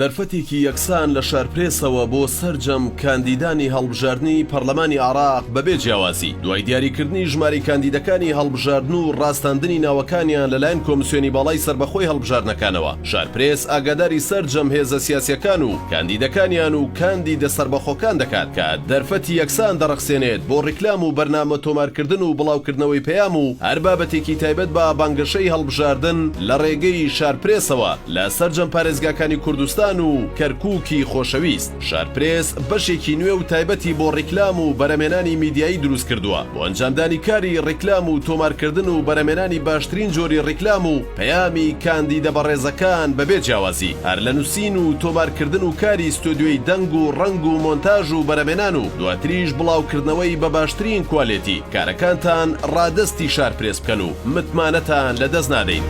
دەرفەتێکی یەکسان لە شارپرێسەوە بۆ سەرجەم کاندیدانی هەڵبژاردنی پەرلەمانی عێراق بەبێ جیاوازی، دوای دیاریکردنی ژمارەی کاندیدەکانی هەڵبژاردن و ڕاستاندنی ناوەکانیان لەلایەن کۆمسیۆنی باڵای سەربەخۆی هەڵبژاردنەکانەوە، شارپرێس ئاگاداری سەرجەم هێزە سیاسیەکان و کاندیدەکانیان و کاندیدە سەربەخۆکان دەکات کە دەرفەتی یەکسان دەڕەخسێنێت بۆ ڕیکلام و بەرنامە تۆمارکردن و بڵاوکردنەوەی پەیام و هەر بابەتێکی تایبەت بە بانگەشەی هەڵبژاردن لە ڕێگەی شارپرێسەوە لە سەرجەم پارێزگاکانی کوردستان و کەرکوکی خۆشەویست. شارپرێس بەشێکی نوێ و تایبەتی بۆ ڕیکلام و بەرهەمهێنانی میدیایی دروست کردووە بۆ ئەنجامدانی کاری ڕیکلام و تۆمارکردن و بەرهەمهێنانی باشترین جۆری ڕیکلام و پەیامی کاندیدە بەڕێزەکان بەبێ جیاوازی هەر لە نوسین و تۆمارکردن و کاری ستۆدیۆی دەنگ و ڕەنگ و مۆنتاژ و بەرهەمهێنان و دواتریش بڵاوکردنەوەی بە باشترین کوالێتی کارەکانتان ڕادەستی شارپرێس بکەن و متمانەتان لەدەست نادەین.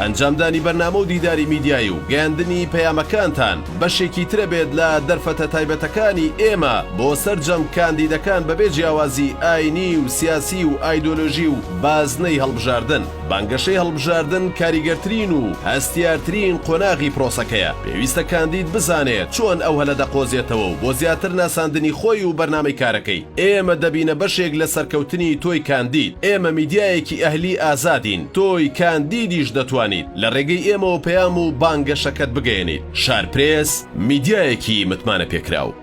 ئەنجامدانی بەرنامە و دیداری میدیایی و گەیاندنی پەیامەکانتان بەشێکی ترە بێت لە دەرفەتە تایبەتەکانی ئێمە بۆ سەرجەم کاندیدەکان بەبێ جیاوازی ئاینی و سیاسی و ئایدۆلۆژی و بازنەی هەڵبژاردن. بانگەشەی هەڵبژاردن کاریگەرترین و هەستیارترین قۆناغی پرۆسەکەیە، پێویستە کاندید بزانێت چۆن ئەو هەلە دەقۆزێتەوە و بۆ زیاتر ناساندنی خۆی و بەرنامەی کارەکەی، ئێمە دەبینە بەشێک لە سەرکەوتنی تۆی کاندید، ئێمە میدیایەکی ئەهلی ئازادین، تۆی کاندیدیش دەتوانیت لە رێگەی ئێمەوە پەیام و بانگەشەکەت بگەیەنیت. شارپرێس، میدیایەکی متمانەپێکراو.